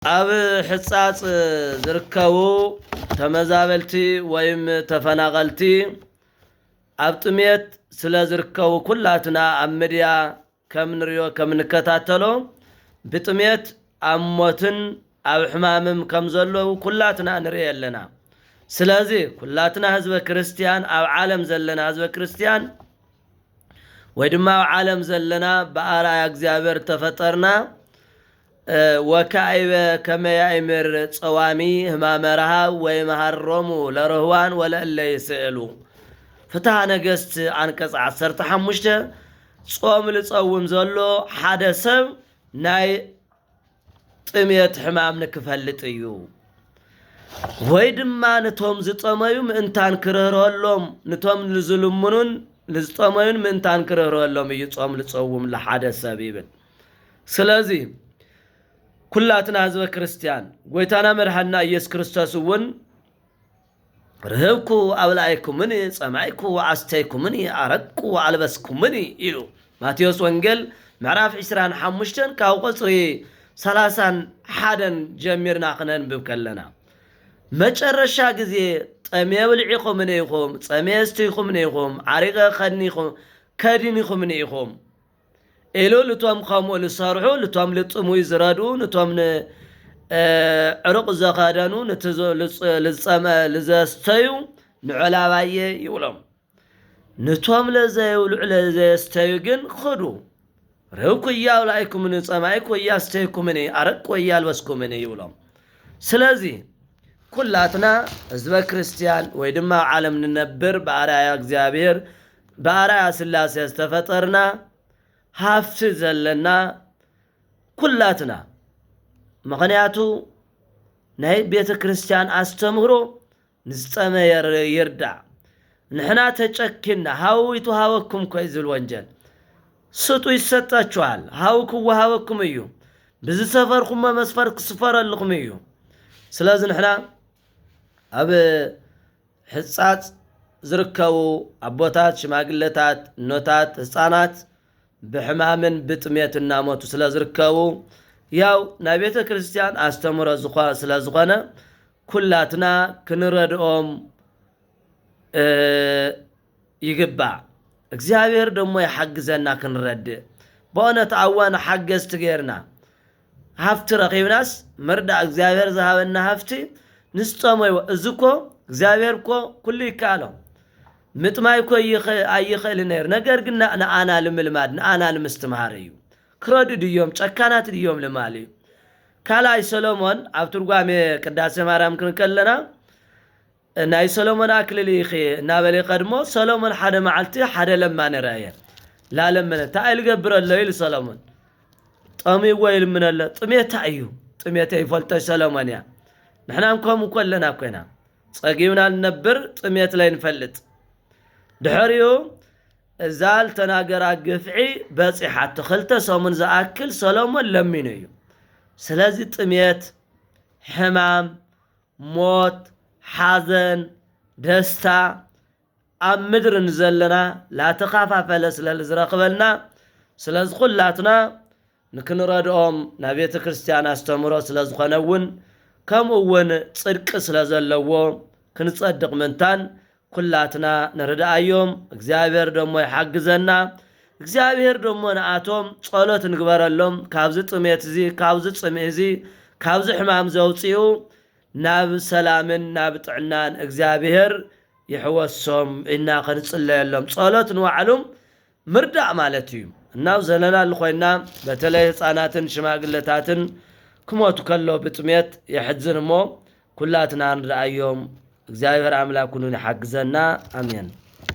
ኣብ ሕጻጽ ዝርከቡ ተመዛበልቲ ወይም ተፈናቐልቲ ኣብ ጥሜት ስለ ዝርከቡ ኩላትና ኣብ ምድያ ከም ንሪኦ ከም ንከታተሎ ብጥሜት ኣብ ሞትን ኣብ ሕማምም ከም ዘለዉ ኩላትና ንርኢ ኣለና። ስለዚ ኩላትና ህዝበ ክርስቲያን ኣብ ዓለም ዘለና ህዝበ ክርስቲያን ወይ ድማ ኣብ ዓለም ዘለና ብኣርኣያ እግዚኣብሔር ተፈጠርና። ወካይበ ከመ ያእምር ጸዋሚ ህማመ ረሃብ ወይመሃሮሙ ለርህዋን ወለእለ ይስእሉ። ፍትሐ ነገስት ኣንቀጽ ዓሰርተ ሓሙሽተ ጾም ልጸውም ዘሎ ሓደ ሰብ ናይ ጥሜት ሕማም ንክፈልጥ እዩ። ወይ ድማ ንቶም ዝጠመዩ ምእንታን ክርህረሎም፣ ንቶም ዝልምኑን ንዝጠመዩን ምእንታን ክርህረሎም እዩ ጾም ልጸውም ለሓደ ሰብ ይብል። ስለዚ ኩላትና ህዝበ ክርስቲያን ጎይታና መድሓንና ኢየሱስ ክርስቶስ እውን ርህብኩ ኣብላይኩምኒ፣ ጸማይኩ ኣስተይኩምኒ፣ ኣረቅኩ ኣልበስኩምኒ ኢሉ ማቴዎስ ወንጌል ምዕራፍ ዕስራን ሓሙሽተን ካብ ቁጽሪ ሰላሳን ሓደን ጀሚርና ክነንብብ ከለና፣ መጨረሻ ግዜ ጠምየ ብልዒኹምኒ ኢኹም፣ ጸምየ ኣስትይኹምኒ ኢኹም፣ ዓሪቐ ከድኒኹ-፣ ከዲኒኹምኒ ኢኹም ኢሉ ልቶም ከምኡ ልሰርሑ፣ ልቶም ልጥሙይ ዝረድኡ፣ ንቶም ን-፣ እ፣ ዕሩቕ ዘኸደኑ፣ ነቲ ዝ-፣ ልጽ-፣ ልጸመ-፣ ልዘስተዩ ንዑ ላባየ ይብሎም። ንቶም ለዘይብልዑ ለዘየስተዩ ግን ክዱ። ርህብኩ እያ ኣብላይኩምኒ፣ ጸማይኩ እያ ኣስተይኩምኒ፣ ኣረቅኩ እያ ኣልበስኩምኒ ይብሎም። ስለዚ ኩላትና ህዝበ ክርስቲያን ወይ ድማ ኣብ ዓለም ንነብር ብኣርኣያ እግዚኣብሔር ብኣርኣያ ስላሴ ዝተፈጠርና ሃፍቲ ዘለና ኩላትና። ምኽንያቱ ናይ ቤተ ክርስቲያን ኣስተምህሮ ንዝጠመ የር-፣ ይርዳእ። ንሕና ተጨኪና ሃዊ ትሃበኩም ኮይ ዝብል ወንጀል ስጡ ይሰጣችኋል። ሃዊ ክወሃበኩም እዩ። ብዝሰፈርኩሞ መስፈር ክስፈረልኩም እዩ። ስለዚ ንሕና ኣብ ሕጻጽ ዝርከቡ ኣቦታት፣ ሽማግለታት፣ እኖታት፣ ህጻናት ብሕማምን ብጥሜት እናሞቱ ስለ ዝርከቡ፣ ያው ናይ ቤተ ክርስቲያን ኣስተምህሮ ዝኾ-፣ ስለ ዝኾነ ኩላትና ክንረድኦም፣ እ፣ ይግባእ። እግዚኣብሔር ደሞ ይሓግዘና ክንረድእ። በእውነት ኣዋን ሓገዝቲ ጌርና ሃፍቲ ረኺብናስ ምርዳእ እግዚኣብሔር ዝሃበና ሃፍቲ ንስጠመይዎ። እዚ እኮ እግዚኣብሔር እኮ ኩሉ ይከኣሎ። ምጥማይ እኮ ይኸ-፣ ኣይኽእልን ነይሩ። ነገር ግን ና-፣ ንኣና ልምልማድ፣ ንኣና ንምስትምሃር እዩ። ክረዱ ድዮም፣ ጨካናት ድዮም ልማል እዩ። ካልኣይ ሰሎሞን ኣብ ትርጓሜ ቅዳሴ ማርያም ክንከለና፣ ናይ ሰሎሞን ኣክሊል ኢኺ እናበለ ይኸድሞ፣ ሰሎሞን ሓደ መዓልቲ ሓደ ለማኒ ረኣየ። ላለመነ፣ እንታይ ኢሉ ገብር ኣሎ ኢሉ ሰሎሞን። ጠሚዎ ይልምን ኣሎ። ጥሜት እንታይ እዩ? ጥሜት ይፈልጦ ሰሎሞን እያ። ንሕና እውን ከምኡ እኮ ኣለና እኮ ኢና። ጸጊብና ንነብር፣ ጥሜት ላይ ንፈልጥ። ድሕሪኡ እዛ ልተናገራ ግፍዒ በጺሓቶ። ክልተ ሰሙን ዝኣክል ሰሎሞን ለሚኑ እዩ። ስለዚ ጥሜት፣ ሕማም፣ ሞት፣ ሓዘን፣ ደስታ ኣብ ምድሪ ንዘለና ላተኻፋፈለ ስለ ዝረኽበልና፣ ስለዚ ኩላትና ንክንረድኦም ናይ ቤተ ክርስቲያን ኣስተምህሮ ስለ ዝኾነ እውን፣ ከምኡ እውን ጽድቂ ስለ ዘለዎ ክንጸድቕ ምንታን ኩላትና ንርድኣዮም። እግዚኣብሔር ደሞ ይሓግዘና። እግዚኣብሔር ደሞ ንኣቶም ጸሎት ንግበረሎም። ካብዚ ጥሜት እዚ፣ ካብዚ ጽምኢ እዚ፣ ካብዚ ሕማም ዘውፅኡ ናብ ሰላምን ናብ ጥዕናን እግዚኣብሔር ይሕወሶም እና ክንጽለየሎም። ጸሎት ንባዕሉ ምርዳእ ማለት እዩ። እናው ዘለናሉ ኮይና፣ በተለይ ህፃናትን ሽማግለታትን ክሞቱ ከሎ ብጥሜት የሕዝን እሞ፣ ኩላትና ንርኣዮም። እግዚኣብሔር ኣምላክ ኩኑን ይሓግዘና። ኣሜን።